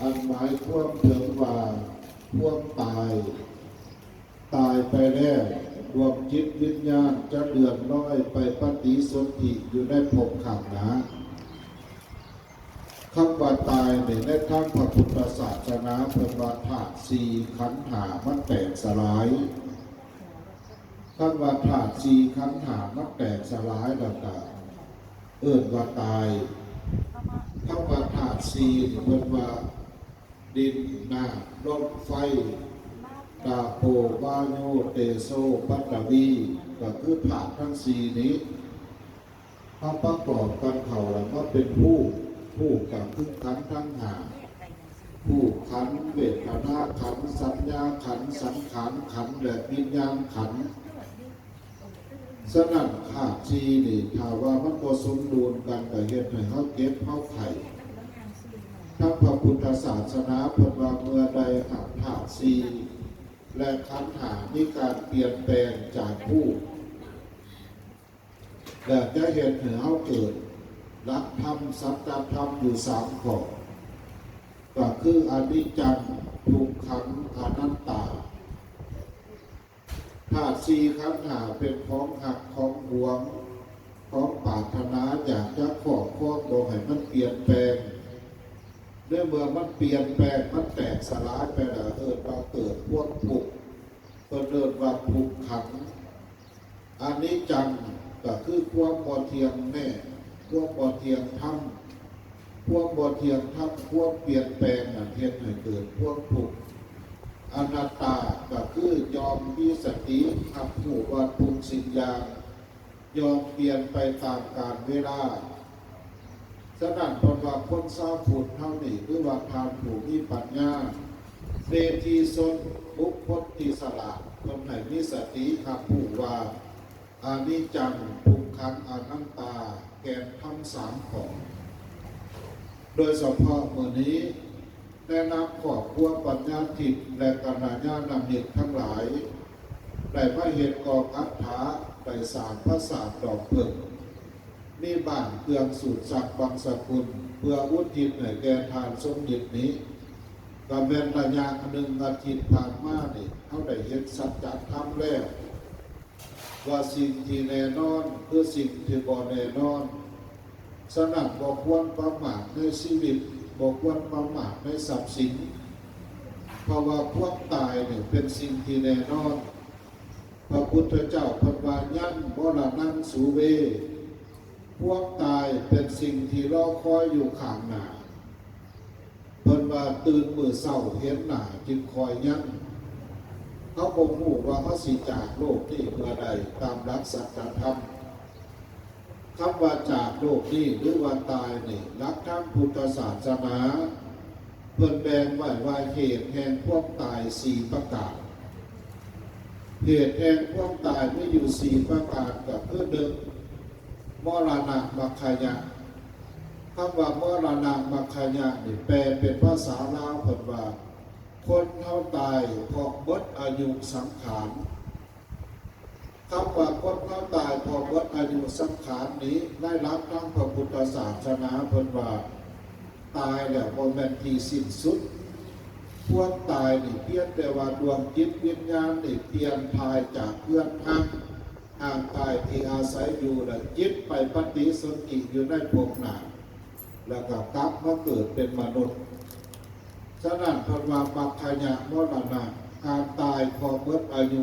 ອັນໝາຍຄວາມເຖິງວ່າ ຄວາມຕາຍ, ຕາຍໄປແລ້ວ ດວງຈິດວິນຍານຈະເລື່ອນລອຍໄປປະຕິສົນທິຢູ່ໃນພົບຂ້າງໜ້າ. ຄຳວ່າຕາຍນີ້ ໃນທາງພະພຸດທະສາສະໜາເພິ່ນວ່າທາດສີ່ ຂັນຫ້າມັນແຕກສະຫຼາຍ. ຄຳວ່າທາດສີ່ ຂັນຫ້າມັນແຕກສະຫຼາຍແລ້ວກະເອີ້ນວ່າຕາຍ. ຄຳວ່າທາດສີ່ນີ້ເພິ່ນວ່າ ດິນ, ນ້ຳ, ລົມ, ໄຟ, ອາໂປ, ວາໂຍ, ເຕໂຊ, ປັດຖະວີ ກໍຄືທາດທັງສີ່ນີ້ ເຮົາປະກອບກັນເຂົ້າແລ້ວມາເປັນຮູບ, ຮູບກໍຄືຂັນທັງຫ້າ, ຮູບຂັນ, ເວທະນາຂັນ, ສັນຍາຂັນ, ສັງຂານຂັນ ແລະ ວິນຍານຂັນ. ສະນັ້ນ ທາດສີ່ນີ້ ຖ້າວ່າມັນບໍ່ສົມດຸນກັນ ກໍເຮັດໃຫ້ເຮົາເຈັບເຮົາໄຂ້. ທາງພະພຸດທະສາສະໜາເພິ່ນວ່າ ເມື່ອໃດຫາກທາດສີ່ ແລະ ຂັນຫ້າມີການປ່ຽນແປງຈາກຮູບ ແລະ ຈະເຮັດໃຫ້ເຮົາເກີດຫຼັກທຳ ສັດຈະທຳຢູ່ສາມຂໍ້ ກໍຄື ອະນິດຈັງ, ທຸກຂັງ, ອະນັດຕາ. ທາດສີ່ ຂັນຫ້າ ເປັນຂອງຮັກຂອງຫວງ ຂອງປາດຖະໜາຢາກຈະຄອບຄອງ ບໍ່ໃຫ້ມັນປ່ຽນແປງ. ໃນເມື່ອມັນປ່ຽນແປງ ມັນແຕກສະຫຼາຍໄປແລ້ວ ເອີ້ນວ່າເກີດຄວາມທຸກ ເພິ່ນເອີ້ນວ່າທຸກຂັງ. ອະນິດຈັງ ກໍຄືຄວາມບໍ່ທ່ຽງແທ້ ຄວາມບໍ່ທ່ຽງທຳ. ຄວາມບໍ່ທ່ຽງທຳ ຄວາມປ່ຽນແປງນັ້ນເຮັດໃຫ້ເກີດຄວາມທຸກ. ອະນັດຕາ ກໍຄືຍອມມີສະຕິຮັບຮູ້ວ່າທຸກສິ່ງຢ່າງ ຍອມປ່ຽນໄປຕາມການເວລາ. ສະນັ້ນ ເພິ່ນວ່າຄົນຊາວພຸດເຮົານີ້ ຫຼືວ່າທ່ານຜູ້ມີປັນຍາ, ເມທີຊົນ, ບຸກຄົນທີ່ສະຫຼາດ, ເພິ່ນໃຫ້ມີສະຕິຮັບຮູ້ວ່າ ອະນິດຈັງ ທຸກຂັງ ອະນັດຕາ ແກ່ນທຳສາມຂໍ້. ໂດຍສະເພາະມື້ນີ້ ແນະນຳຄອບຄົວປັນຍາທິບ ແລະ ກັນຍານະມິດທັງຫຼາຍ ໄດ້ມາເຮັດກອງອັດຖະ ໄດ້ສ້າງປາສາດດອກເຜິ້ງ ມີບ້ານເຄື່ອງສູດຊັກບັງສະກຸນ ເພື່ອອຸທິດໃຫ້ແກ່ທ່ານສົມຈິດນີ້ ກໍແມ່ນໄລຍະໜຶ່ງອາທິດຜ່ານມານີ້ ເຮົາໄດ້ເຮັດສັດຈະທຳແລ້ວ ວ່າສິ່ງທີ່ແນ່ນອນຄືສິ່ງທີ່ບໍ່ແນ່ນອນ. ສະນັ້ນ ບໍ່ຄວນປະໝາດໃນຊີວິດ, ບໍ່ຄວນປະໝາດໃນຊັບສິນ, ເພາະວ່າຄວາມຕາຍນີ້ເປັນສິ່ງທີ່ແນ່ນອນ. ພະພຸດທະເຈົ້າເພິ່ນວ່າ ຍັງ ມໍລະນັງ ສຸເວ, ຄວາມຕາຍເປັນສິ່ງທີ່ລໍຄອຍຢູ່ຂ້າງໜ້າ. ເພິ່ນວ່າຕື່ນມື້ເຊົ້າເຫັນໜ້າຈຶ່ງຄອຍຍັງ. ເຮົາບໍ່ຮູ້ວ່າເຮົາຊິຈາກໂລກນີ້ເມື່ອໃດ ຕາມຫຼັກສັດຈະທຳ. ຄຳວ່າຈາກໂລກນີ້ ຫຼືວ່າຕາຍນີ້ ຫຼັກທາງພຸດທະສາສະໜາ ເພິ່ນແບ່ງໄວ້ວ່າເຫດແຫ່ງຄວາມຕາຍສີ່ປະການ. ເຫດແຫ່ງຄວາາມຕາຍມີຢູ່ສີ່ປະການ ກໍຄື ໜຶ່ງ ມໍລະນະມັກຄະຍະ. ຄຳວ່າມໍລະນະມັກຄະຍະນີ້ ແປເປັນພາສາລາວເພິ່ນວ່າ ຄົນເຮົາຕາຍເພາະໝົດອາຍຸສັງຂານ. ຄຳວ່າຄົນເຮົາຕາຍເພາະໝົດອາຍຸສັງຂານນີ້ ໃນຫຼັກທາງພະພຸດທະສາສະໜາເພິ່ນວ່າ ຕາຍແລ້ວບໍ່ແມ່ນທີ່ສິ້ນສຸດ. ຄວາມຕາຍນີ້ພຽງແຕ່ວ່າດວງຈິດວິນຍານນີ້ປ່ຽນຖ່າຍຈາກເຮືອນຮັກ ຮ່າງກາຍທີ່ອາໄສຢູ່ ແລະ ຈິດໄປປະຕິສົນທິຢູ່ໃນພົບໜ້າ ແລ້ວກໍກັບມາເກີດເປັນມະນຸດ. ສະນັ້ນເພິ່ນວ່າ ມັກຄະຍະມໍລະນະ ການຕາຍເພາະໝົດອາຍຸ